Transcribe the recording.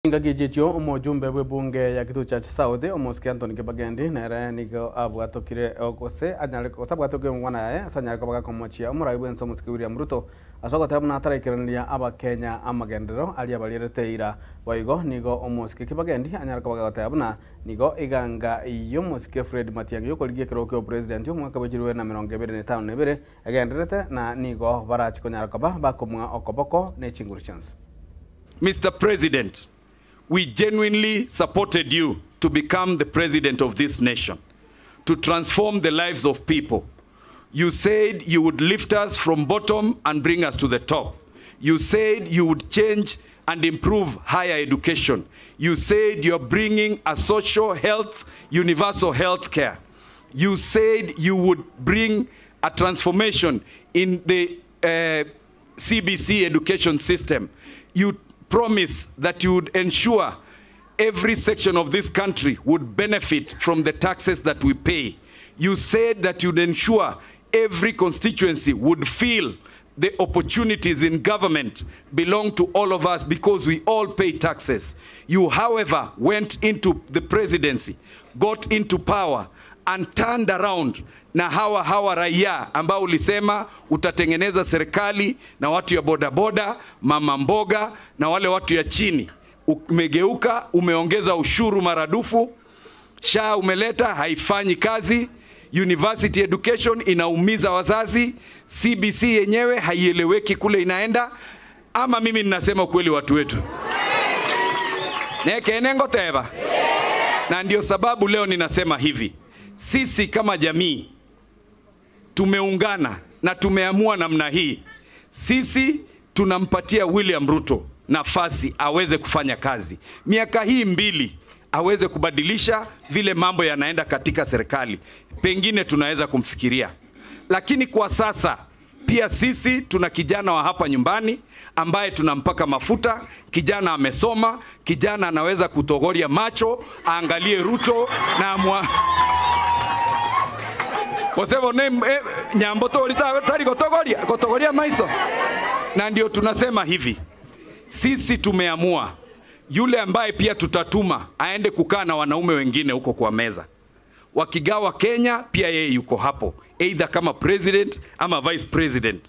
Chingaki echi echio omojumbe bw'ebunge ya Kitutu Church South, omosike Anthony Kibagendi, nere nigo abwatokire gose anyare gose abwatokire engwana yaye ase anyare koba gakomochia omorai bw'ense omosike William Ruto ase ogoteba buna ataraikeraneria abakenya amagenderero aria abarierete eira. Boigo nigo omosike Kibagendi anyare koba gagoteba buna nigo eganga y'omosike Fred Matiang'i y'okorigia ekerogo ki'obopresident omwaka bwe chilifu 2052 egendererete na nigo barachi konyara koba bakomoa okoboko ne chinguru chionsi. Mister President, we genuinely supported you to become the president of this nation, to transform the lives of people. You said you would lift us from bottom and bring us to the top. You said you would change and improve higher education. You said you're bringing a social health, universal health care. You said you would bring a transformation in the CBC education system. You promised that you would ensure every section of this country would benefit from the taxes that we pay. You said that you'd ensure every constituency would feel the opportunities in government belong to all of us because we all pay taxes. You, however, went into the presidency, got into power, and turned around na hawa raia ambao ulisema utatengeneza serikali na watu ya bodaboda, mama mboga na wale watu ya chini. Umegeuka, umeongeza ushuru maradufu, SHA umeleta haifanyi kazi, university education inaumiza wazazi, CBC yenyewe haieleweki kule inaenda. Ama mimi ninasema ukweli watu wetu? Neke ngoteba. Na ndio sababu leo ninasema hivi, sisi kama jamii tumeungana na tumeamua namna hii. Sisi tunampatia William Ruto nafasi aweze kufanya kazi miaka hii 2, aweze kubadilisha vile mambo yanaenda katika serikali. Pengine tunaweza kumfikiria, lakini kwa sasa pia sisi tuna kijana wa hapa nyumbani ambaye tunampaka mafuta. Kijana amesoma, kijana anaweza kutogoria macho, aangalie Ruto na amwa Kosevo ne nyambo tori tari gotogoria maiso. Na ndio tunasema hivi, sisi tumeamua yule ambaye pia tutatuma aende kukaa na wanaume wengine huko kwa meza. Wakigawa Kenya pia yeye yuko hapo, either kama president ama vice president.